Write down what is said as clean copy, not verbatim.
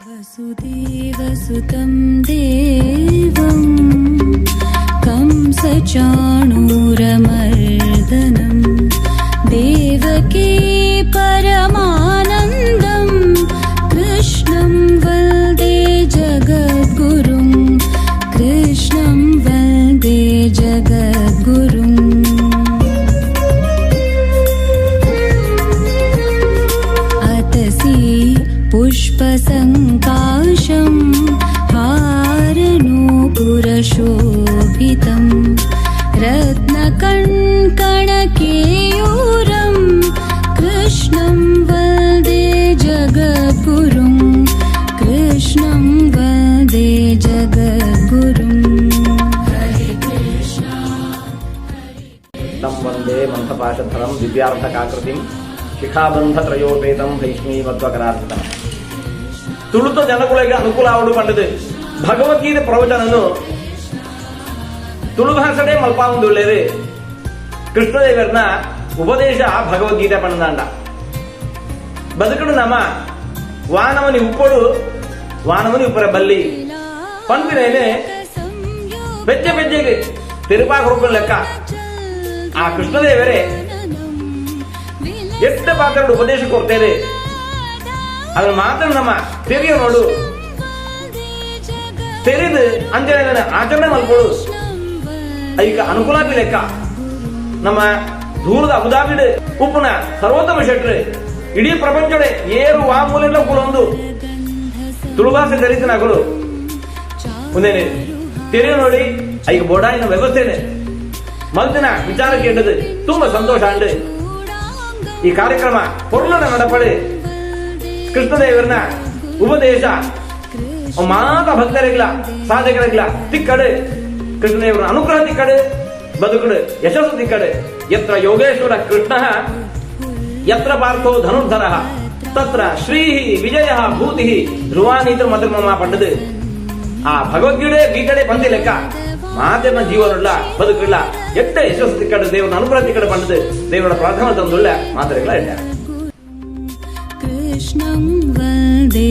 वसुदेवसुतं देवं कंसचाणूरमर्दनं देवकी परमानन्दं कृष्णं वन्दे जगद्गुरुं कृष्णं वन्दे जगद्गुरुम्। अतसी पुष्पसङ्काशं हारनूपुरशोभितं रत्नकङ्कणकेयूरं कृष्णं वन्दे जगद्गुरुं कृष्णं वन्दे जगद्गुरुम्। తం వందే మంథపాశధరం దివ్యార్థకాకృతిం ಶಿಖಾಬಂಧ ತ್ರಯೋಪೇತಂ ಭೈಷ್ಮೀವತ್ವಕರಾರ್ಪಿತಂ. ತುಳುತ ಜನಕುಲೆಗೆ ಅನುಕೂಲ ಆವಡು ಪಂಡದು ಭಗವದ್ಗೀತೆ ಪ್ರವಚನನು ತುಳು ಭಾಷೆಡೇ ಮಲ್ಪಾವೊಂದುಲ್ಲೆರ್. ಕೃಷ್ಣದೇವರ್ನ ಉಪದೇಶ ಭಗವದ್ಗೀತೆ ಪಂಡದಾಂಡ, ಬದುಕುಡು ನಮ ವಾನಮನಿ ಉಪ್ಪೊಡು, ವಾನಮನಿ ಉಪ್ಪರ ಬಲ್ಲಿ ಪನ್ಪಿನೇನೆ ಪೆಜ್ಜೆ ಪೆಜ್ಜೆಗೆ ತೆರುಪಾ ಕೊರ್ಪಿನ ಲೆಕ್ಕ ಆ ಕೃಷ್ಣದೇವರೇ ಎಡ್ಡೆ ಪಾತ್ರ ಉಪದೇಶ ಕೊಡ್ತೇವೆ. ಅದನ್ನ ಮಾತ್ರ ನಮ್ಮ ತೆರಿಯ ನೋಡು, ತೆರೆದು ಅಂಜನೆ ಆಚರಣೆ ಮಲ್ಕೊಡು, ಐಕ ಅನುಕೂಲ ಲೆಕ್ಕ. ನಮ್ಮ ದೂರದ ಅಬುದಾಬಿಡ್ ಉಪ್ಪುನ ಸರ್ವೋತ್ತಮ ಶೆಟ್ರು, ಇಡೀ ಪ್ರಪಂಚಡೆ ಏರು ವಾ ಮೂಲೆಲ್ಲ ಕುಲೊಂದು ತುಳುಭಾಷೆ ತೆರಿತನಗಳು ಒಂದೇನೆ ತೆರೆಯ ನೋಡಿ, ಐಕ ಬೋಡಾಯಿನ ವ್ಯವಸ್ಥೆನೆ ಮಲ್ತಿನ ವಿಚಾರ ಕೇಟದು ತುಂಬಾ ಸಂತೋಷ ಅಂಡು. ಈ ಕಾರ್ಯಕ್ರಮ ಪೊರ್ಲುನ ನಡಪಡೆ. ಕೃಷ್ಣದೇವರನ ಉಪದೇಶ ಮಾತ ಭಕ್ತರಿಗ್ಲ ಸಾಧಕರಿಗ್ಲ ತಿಕ್ಕಡು, ಕೃಷ್ಣದೇವರ ಅನುಗ್ರಹ ತಿಕ್ಕಡು, ಬದುಕಡು ಯಶಸ್ಸು ತಿಕ್ಕಡು. ಯತ್ರ ಯೋಗೇಶ್ವರ ಕೃಷ್ಣ, ಯತ್ರ ಪಾರ್ಥೋ ಧನುರ್ಧರ, ತತ್ರ ಶ್ರೀ ವಿಜಯ ಭೂತಿ ಧ್ರುವಾನೀತ ಮಧುರ್ಮಮ ಪಂಡದು ಆ ಭಗವದ್ಗೀತೆ ಗೀತೆಡೆ ಬಂದಿ ಲೆಕ್ಕ ಮಾತೆನ ಜೀವನುಳ್ಳ ಬದುಕುಳ್ಳ ಎಟ್ಟ ಯಶಸ್ಸು ತಿಕ್ಕಡು, ದೇವರ ಅನುಗ್ರಹ ತಿಕ್ಕಡು ಪಂಡದು ದೇವರ ಪ್ರಾರ್ಥನೆ ತಂದುಳ್ಳ ಮಾತರೆಗಳ ಎಡ್ಡ. कृष्णं वन्दे